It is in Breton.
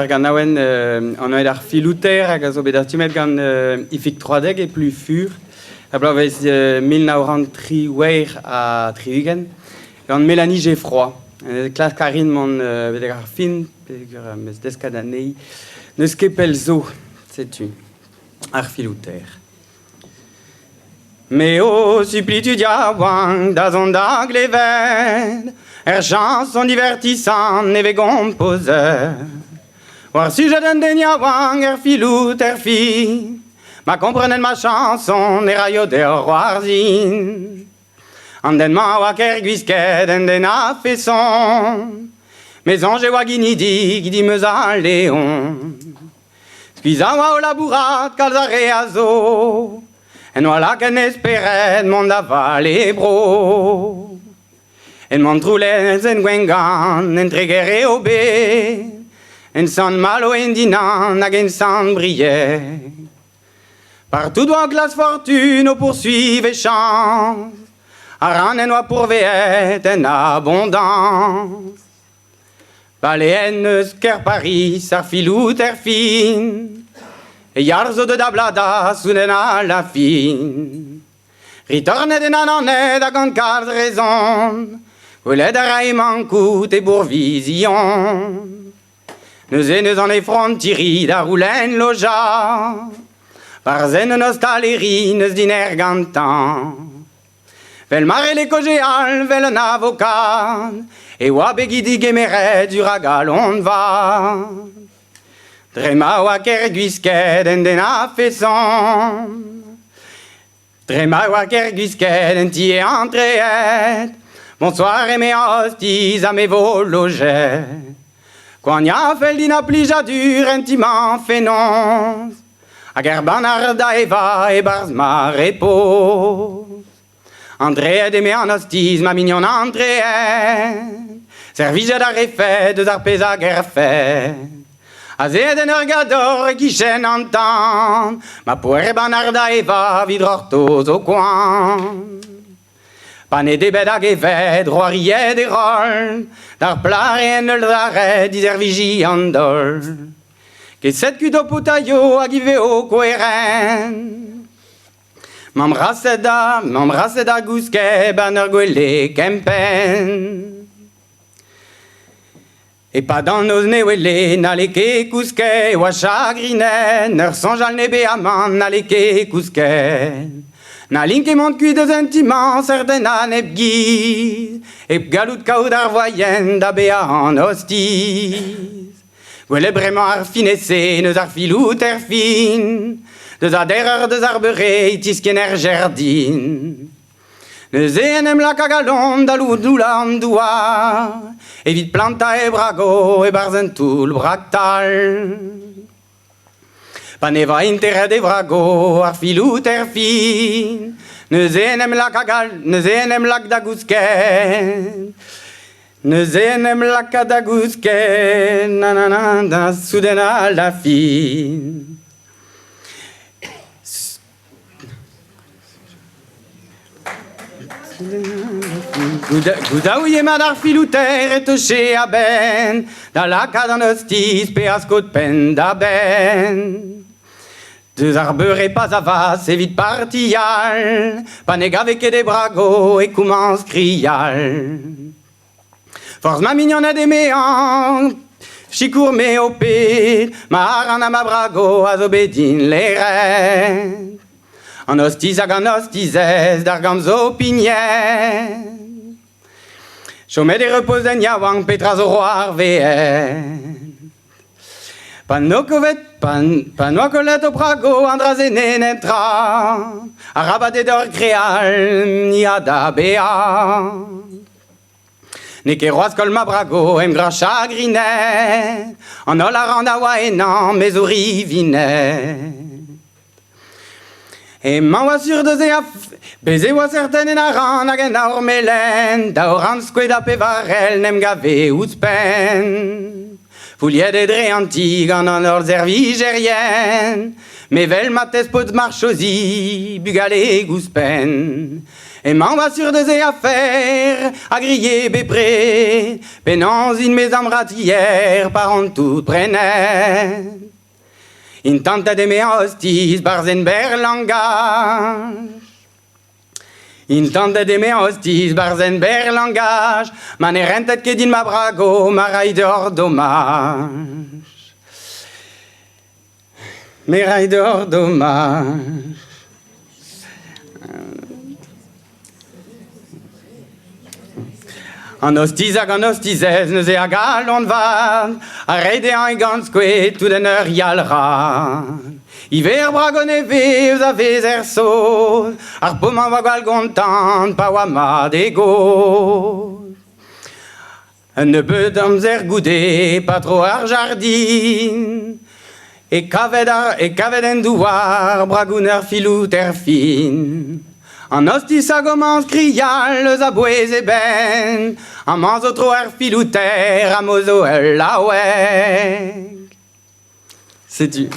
Ar ganaouenn anvet ar filouter hag a zo bet dastumet gant Ifig Troadeg e Plufur er bloavezh 1978 gant Mélanie Geffroy. Klask a rin mont betek ar fin peogwir am eus desket anezhi n'eus ket pell zo. Setu ar filouter. Me ho supplie tud yaouank da zont da glevet Er chanson divertissant nevez gompozer War sujet un den yaouank er filout er fin Ma komprenet ma chanson e raio deoc'h c'hoarzhin An den-mañ a oa ker gwisket en den a feson Me soñj e oa ginidik dimeus al Leon Skuizhañ oa o labourat kalz a re a zo En oa lakaet e spered mont da vale bro. En Montroulez, en Gwengamp, en Treger eo bet, En Sant-Malo, en Dinan hag en Sant-Brieg. Partout oa glas fortune o poursuiv e chañs, Ar ran en oa pourveet en abondañs. Baleet eus kêr Pariz ar filout er fin E yalc'h zo deut da bladañ souden a la fin Ritornet en Anaoned ha gant kalz rezon Gwelet a rae mankout e bourvizion Neuze neus an efrontiri da c'houlenn lojañ Barzh en un ostaleri n'eus diner gantañ Vel ma rele kaozeal 'vel un avokad e oa bet digemeret sur a galon vat. Dre ma oa ker gwisket en den a-feson. Dre ma oa ker gwisket en ti e antreet. Bonsoir eme ostiz ha me vo lojet. Koaniañ a fell din ha plijadur en ti-mañ fenoz. Hag er bannac'h da evañ e-barzh ma repoz. Andreet eme an ostiz, ma mignon Andreet, servijet a refet eus ar pezh a gerfet. Azeet en ur gador e-kichen an tan, ma poer bannac'h da evañ evit gortoz ho koan. Pa n'eo debet hag evet, c'hoariet e roll, d'ar plac'h en ul lâret diserviji an daol. Keset kuit ho potailho hag ivez ho koerent. Mamm raset da, mamm raset da gousket 'ba 'n ur gwele kempenn. E-pad an noz ne wele n'halle ket kousket, oa chagrinet, 'n ur soñjal ne bet amañ n'halle ket kousket. N'hallin ket mont kuit eus un ti-mañ serten ha nep giz, hep gallout kaout ar voaien da bezañ an ostiz. Gwelet bremañ ar finese neus ar filout er fin, deus a deir deus ar beure e tiskenn er jardin. Neuze en em laka galon da loudoulañ an douar evit plantañ e brago e-barzh un toull braktal. Pa ne va interet e vrago ar filout er fin, neuze en em laka gal, neuze en em lak da gousket. Neuze en em laka da gousket, na na na na, souden a la fin. Goudaouiñ emañ ar filouter e teuche a-benn da lakaat an ostiz pe ar skod penn-da-benn. Deus ar beure pas a-vas evit partial, pa ne gave ket e brago e komañs krial. Forzh ma mignoned emezañ, sikour me ho ped, ma ran ha ma brago a zo bet din leret. An ostiz hag an ostizez d'ar gambr zo pignet. Chomet e repoz den yaouank, petra zo c'hoarveet? Pa n'o kovet, pa n'oa kollet ho prago, an dra-se n'eo netra. Arabat eo deoc'h kreal, ni a da bezañ. N'eo ket c'hoazh koll ma brago, em gra chagrinet. An holl a ran a oa ennañ, me zo rivinet. Emañ oa sur deus e Bez' e oa serten en aran hag en aour melen, daou rann skoed ha pevarell 'n em gave ouzhpenn. Fouliet eo dre an ti gant an holl servijerien, me 'wel matezh paotr marchosi, bugale ouzhpenn. Emañ oa sur deus e afer, a grie bepred, penaos int mes am ratier pa ran tout prenet. Intentet eme hostis barzh en berr langaj. Intentet eme hostis barzh en berr langaj, ma ne rentet ket din ma brago, ma ray deoc'h domaj. Me ray deoc'h domaj. An ostiz hag an ostizez neuze a galon vat a rei dezhañ e gant skoed tout en ur yalc'had. Ivez ar brago nevez eus a vez er sod, ar bomañ oa gwall gontant pa oa mat e gaoz. Un nebeud amzer goude, pa tro ar jardin, e kaved, ar, e kaved en douar bragoù ur filouter fin. An ostiz a gomañs krial eus a bouez e benn, amañ zo tro ar filouter ha mo zo ul laoueg. Setu.